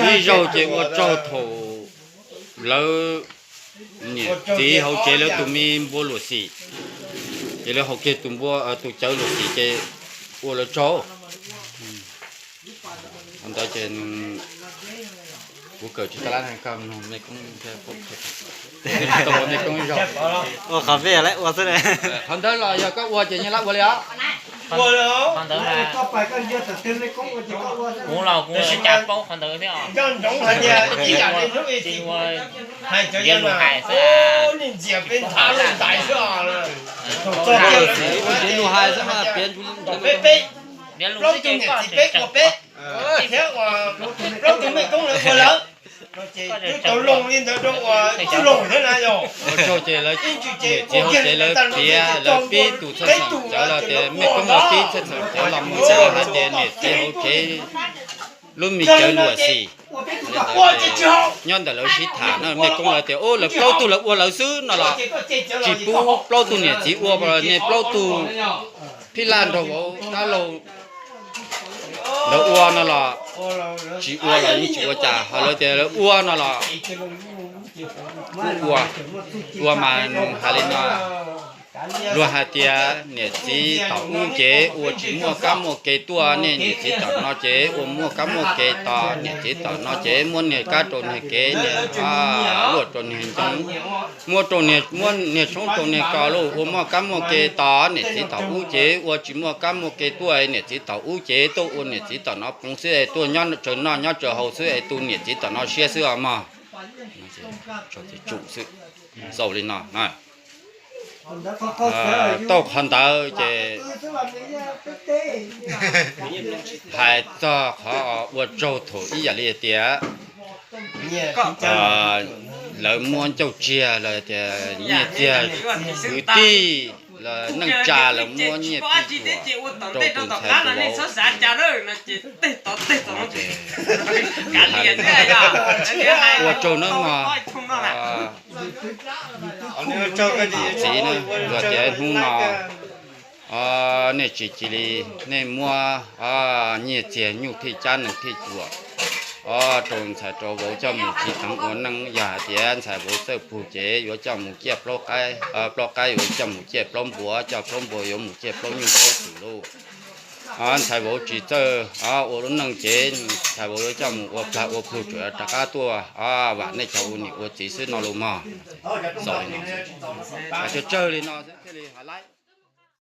Ib zaug ces ua tsaug thaum lawv niam txiv hauv tsev lawv tus me npua luam xim, ces lawv haus kiag tus npua, tus cawv luam xim ces ua lawv tsaug. Ntawd ces kuv kawm tsis tau lab, me koob, tsis tau ua me koob zog. Ua qhov peb ua xwb. Qhov ntawd los yog koj ua ces yeej lab ua li os. Ua li os. Kuv los kuv cas paub qhov ntawd thiab os. Nco ntsoov hais tias ib yam li hnub ib txhis hais cov yawg lus hais xwb, nej ntxias peb nthav lub ntais xwb os. Thaum txog tiag lawv ua tsev lus hais xwb mas piav, peb peb, plaub tug niam txiv peb ua peb, thiab ua plaub tug mej koob lawv ua lawv, ces twb tau loo li ntawd rau ua tij laug thiab na yog. Ua tsaug ces lawv, niam txiv hauv tsev lawv piav, lawv pib tus txheej txheem cawv los tias mej koob lawv pib txheej txheem cawv los mus hais tias niam txiv hauv tsev lub me cawv luam xim. Nyob ntawm lawv sib tham no mej koob lawv tias, ub, lawv plaub tug lawv ua lawv xwb no los tsis pub plaub tug niam txiv ua, nej plaub tug phij laj nrog vauv dab laug lawv ua no los tsis ua, los yeej tsis ua cas, ho lawv tias lawv ua no los kuj ua. Ua mas hais li no, luag hais tias niam txiv tom ub ces ua tsis muaj kab muaj kev tuaj, nej niam txiv tom no ces ua muaj kab muaj kev tos, niam txiv tom no ces muab niag kab rau niag kev, niag luaj rau niag ncoo, muab rau niag, muab niag tshoob rau niag ko lauj, ua muaj kab muaj kev tos, niam txiv tom ub ces ua tsis muaj kab muaj kev tuaj, niam txiv tom ub ces tuaj ua niam txiv tom no ploov xwb es tuaj nyob tsawg noj nyob tsawg haus xwb es tu niam txiv tom no siab xwb os mog. Tsum xwb, xaus li no. Tau qhov ntawd ces hais txog qhov ua tsaug thaum ib yam li tias lawv muab ncauj tsiag los tias nyiaj txiag kwv tij los neej tsa lawv muab nyiaj txiag rau tus ntxhais tus vauv. Ua tsaug nawb mog. Txiv, luag tias hnub no nej tsis cia li, nej muab nyiaj txiag nyuj thij cab nees thij cuam rau ntxhais rau vauv coj mus txiv teev ua neej. Yog hais tias ntxhais vauv txawj pug ces yuav coj mus ciaj plaub qaib, plaub qaib yuav coj mus ciaj plaub npua, coj plaub npua yuav mus ciaj plaub nyuj plaub twm lauj. Ntxhais vauv tsis txawj ua lub neej ces ntxhais vauv yuav coj mus ua plag ua plug tsuas rov qab tuaj vam nej cov ua niam ua txiv xwb no los mog. Xaus li no, tsawg tsawg li no xwb thiaj li hais laib.